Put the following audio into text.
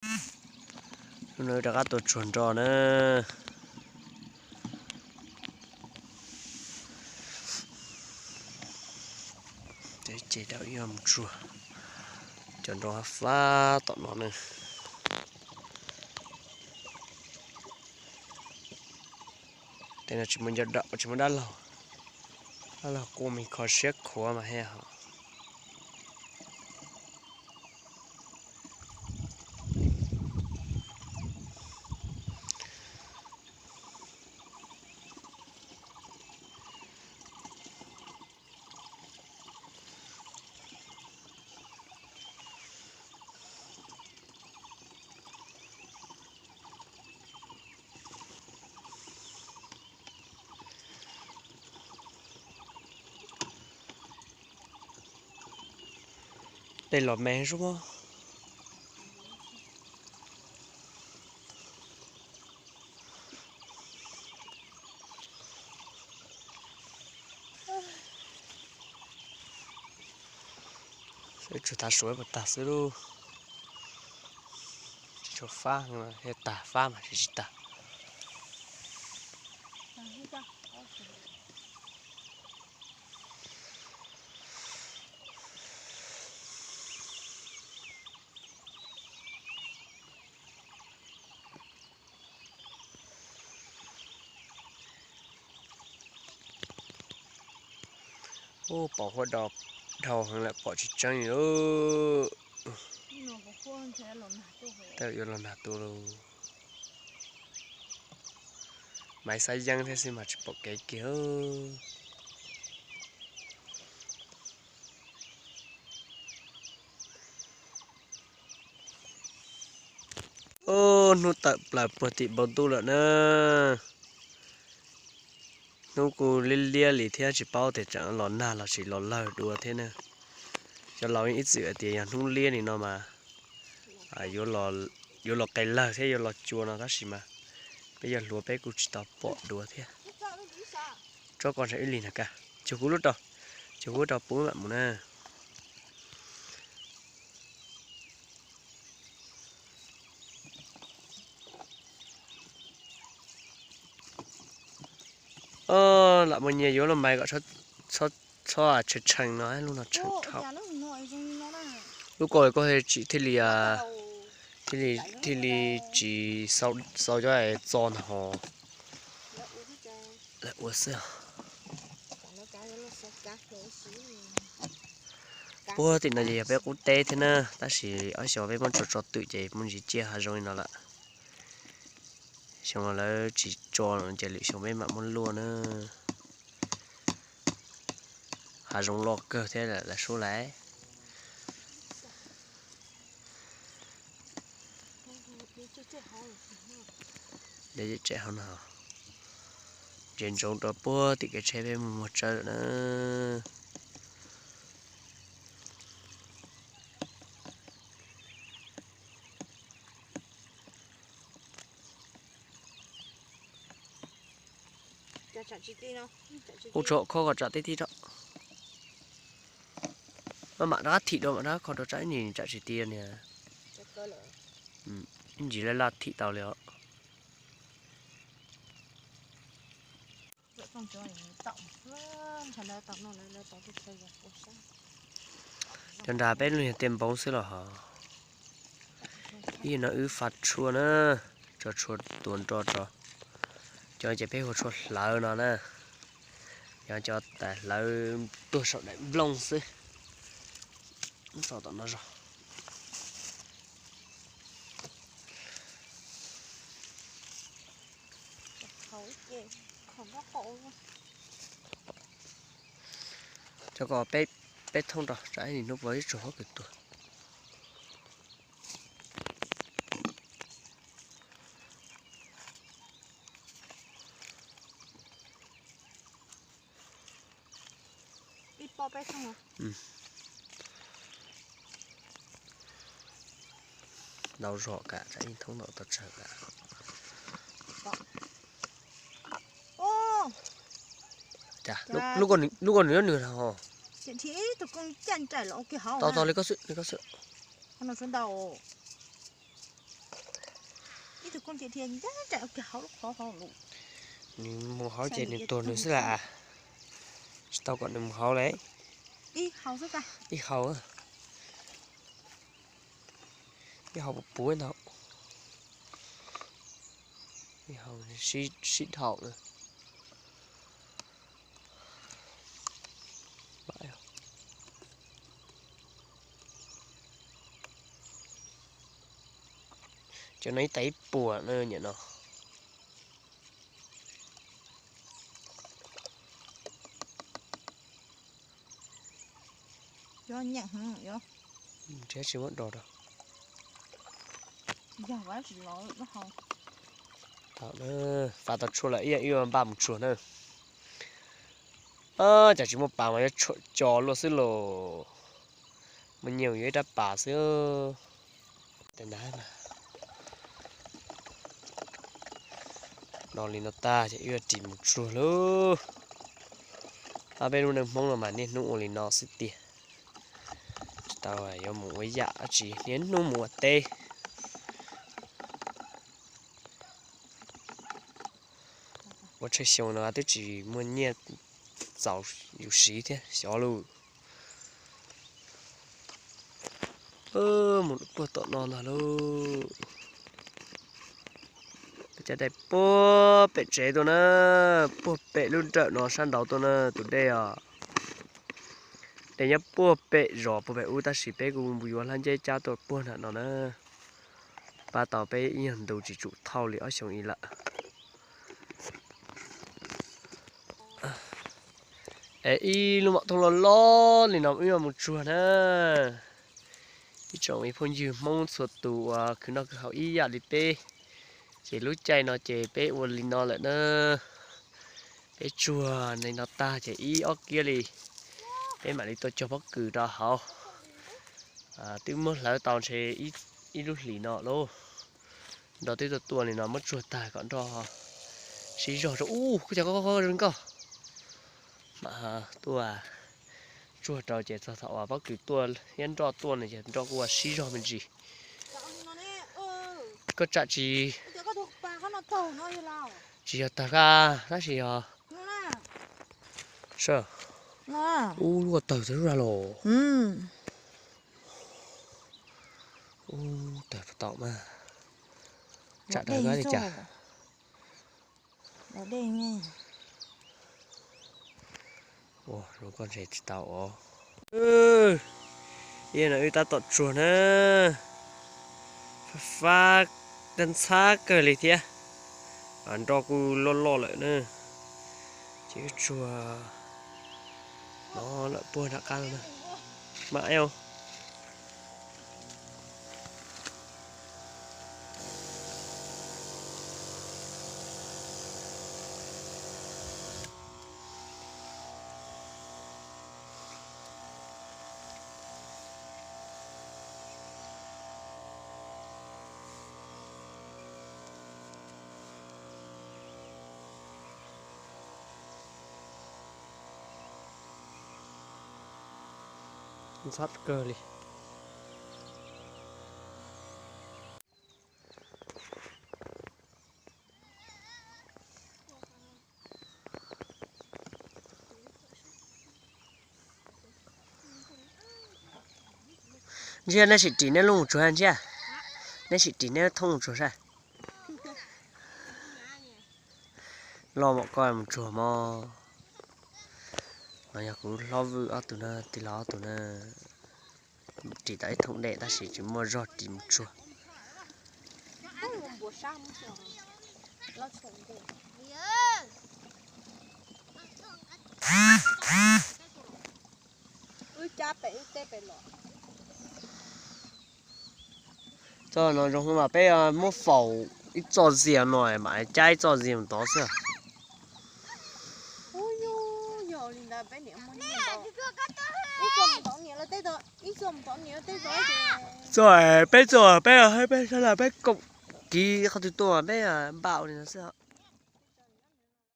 Hnub no rov qab tua tsuag nroj na. Ces dau ib mus tsuag, cov nroj fab tom no na. Tej no tsis muaj ncauj dam tsis muaj dab laug, dab laug quaj me kho siab khuav mas he hos. Tej los me zoo. Tsuas tag suav puas tag xwb lauj. Tsis tshua fab, tag fab mas tsis tsis tag. Ub, pom huab do dhau heev lawm pom tsis tseeb li. Tej yuav los nag tuaj lauj. Maiv xab yeeb thiab xwb mas tsis pom kev kiag. Ub, hnub tawm plaws puag tim npoo ntuj lawm na. Hnub kuj liab liab li thiab tsis paub tias tseem los nag los sis los lawg dua thiab na. Cov laus ib txwm hais tias yog hnub liab li no mas yuav los qe lawg thiab yuav los cua no tab sis mas peb yog hluas peb kuj tsis tau pom dua thiab. Tsob ko ntshe ib lig na ka, cuag kuv lub rau, cuag kuv rau puv mam mus na. Lam muaj nyias yuav lub mais kom txhob tshee tshee no, lub no tshee dhau. Lub ko koj tsis thiaj li, thiaj li tsis xau cov txo ntag hos. Lawv ua xwb. Puag tim no ces yog peb qub teb thiab na, tab sis ob xyoo peb muab tso tso twm ces muaj ntsis ciaj hav zoov li no lawm. Xyoo no lawv tsis tso ces lwm xyoo peb mam muab luaj na. Hav zoov loj kawg thiab lawv sub laiv. Deb tsev hauv no, ntsia ntsoov rau puag tim kev tsheb peb mus muag tsawb lawm na. Ub, tso khob kom tsam tib tib rau. Maj mam rov qab thim rau, mam rov qab kho rau tsam ib ntsis tsam tsis ti niag. Ib ntsis laj laj thim tau li os. Cov nrad peb lub niag tiaj npoo xwb los hos. Ib no wb fa tshuaj na, tso tshuaj tua nroj tso. Cov ces peb hu tshuaj hlawv no na. Yog cov tas hlawv tuag saum daim nplooj xwb. Tso tom no zog. Cov ko peb thoob rau tsam ib hnub puas ib tsuag hauv kws tuag. Ntau zog kam tsam ib thoob ntau tau tsawg kam. Cas lub ko nws nyob nws hos. Tau tau li ko xwb, li ko xwb. Nws mus hauv ces nws tuag nws xwb las. Tsis tau kom nws mus hauv li. Ib hau, ib hau puv puv ntau. Ib hau sib dhau na. Cov no ib tag ib puas na niam no. Nrhiav tsis muab do rau. Fav tau tshuaj lawm ib yam wb npaj mus tsuag na. Cas tsis muaj pas mas yuav tshuam co luaj xwb los. Muaj nyiaj yuav ib rab pas xwb. Do li no tag ces wb ris mus tsuag lauj. Pab peb lub neej Hmoob no mas niaj hnub ua li no xwb tiag. Tsis tau yuav mus ua yam dab tsi, niaj hnub mus ua teb. Ua tshaj xyoo no twb tsis muaj nyiaj txaus yus siv thiab xyov lauj. Mus puag tom no ntag lauj. Peb cab dej puag pem tsev tuaj na, puag pem lub nrawm no sab nraud tuaj na tus dej os. Dej nyob puag pem zos puag pem ub tab sis peb kuj yuav hlab nceb cab tuaj puag nram no na. Pab tau peb ib nyuag ntu tsis tsum thauj li ob xyoos ib lawm. Es ib lub mam thooj loj loj li no wb yuav mus tsuag na. Ib tsoom ib phooj ywg Hmoob txhua tus uas khwv noj khwv haus ib yam li peb, ces lub caij no ces peb ua li no lawm na. Peb tsuag li no tag ces ib ob kiab li peb mam li tuaj cog pob kws rau hauv. Twb muab hlawv tau ntshe ib lub hlis no lauj. Nroj twb tuaj tuaj li no muab tsuag tag kom nroj sib zog rau ub, kuj cas koj zoo nkauj. Mam tuaj tsuag rau ces txog thaum uas pob kws tuaj thiab nroj tuaj no ces nroj kuj ua sib zog me ntsis. Koj tsam tsis, tsis yog tawg ka, tab sis yog ub luaj tawg txog lub dag los. Ub tawg puas tau mas. Tsam dawb li cas. Ua zoo koj ntshe tsis tau os. Ib no wb tab tom tsuag na. Fab fab ntxhab kawg li thiab. Nroj kuj loj loj lawm na. Ces wb tsuag no lawm puag nram qab no na. Mam eo. Ntxhab kawg li. Ntshe nej sim ris nej lub mus tsuag ntshe. Nej sim ris nej thooj mus tsuag saib. Loj mom koj mus tsuag mog. No yog kuv hlob Vwj ob tug na, tij laug ob tug na. Ris tau ib thooj dej tab sis tsis muaj zog ris mus tsuag. Txoj no zoo mas peb muab faus ib txoj zia no mam cab ib txoj zia mus tod xwb. Txoj peb txoj peb peb sab laj peb koom kiv qhov twg tuaj peb npaj ua li no xwb.